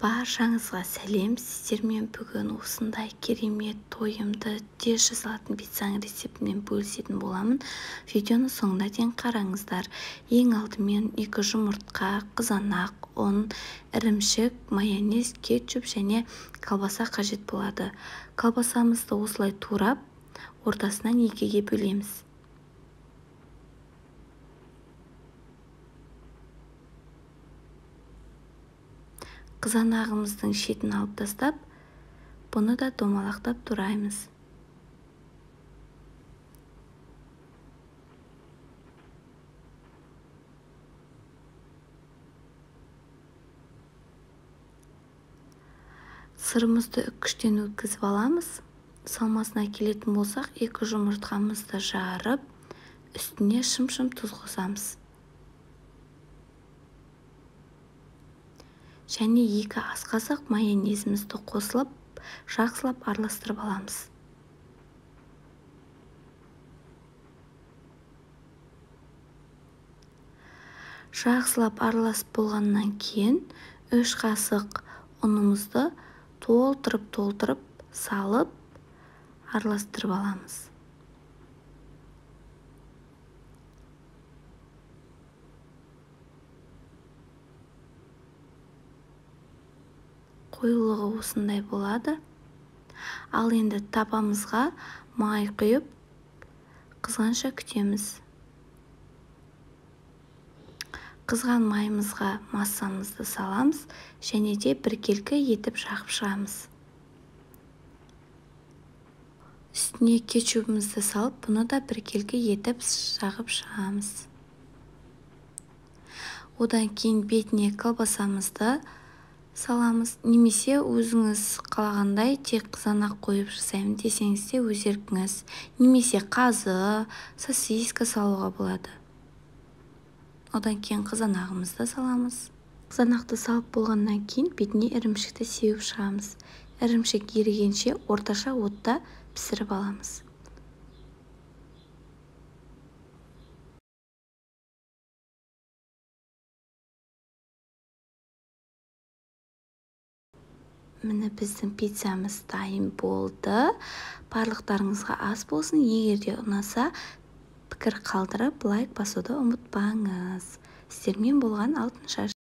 Баршаңызға сәлем! Сіздермен бүгін осындай керемет, тойымды, тез жасалатын пиццаның рецептімен бөлісетін боламын. Видеоны соңына дейін қараңыздар. Ең алдымен 2 жұмыртқа, қызанақ, ұн, ірімшік, майонез, кетчуп және колбаса қажет болады. Колбасамызды осылай турап, ортасынан 2-ге бөлеміз. Қызанағымыздың шетін алып тастап, бұны да домалақтап тураймыз. Сырымызды үккіштен өткізіп аламыз. Салмасына келетін болсақ, 2 жұмыртқамызды жарып, үстіне шым-шым тұз қосамыз. Және 2 ас қасық майонезімізді қосылып, жақсылап араластырып аламыз. Жақсылап араласып болғаннан кейін 3 қасық ұнымызды толтырып-толтырып салып, араластырып аламыз. Қоюлығы осындай болады. Ал енді табамызға май құйып, қызғанша күтеміз. Қызған майымызға массамызды саламыз және де біркелкі етіп жағып шығамыз. Үстіне кетчупымызды салып, бұны да біркелкі етіп жағып шығамыз. Одан кейін бетіне колбасамызды саламыз, немесе өзіңіз қалағандай тек қызанақ қойып жасаймын десеңіз де өз еркіңіз, немесе қазы, сосиска салуға болады. Одан кейін қызанағымызды саламыз. Қызанақты салып болғаннан кейін бетіне ірімшікті сеуіп шығамыз. Ірімшік ерігенше орташа отта пісіріп аламыз. Міне біздің пиццамыз дайын болды. Барлықтарыңызға ас болсын. Егер де ұнаса, пікір қалдырып, лайк басуды ұмытпаңыз. Сіздермен болған Алтыншаш.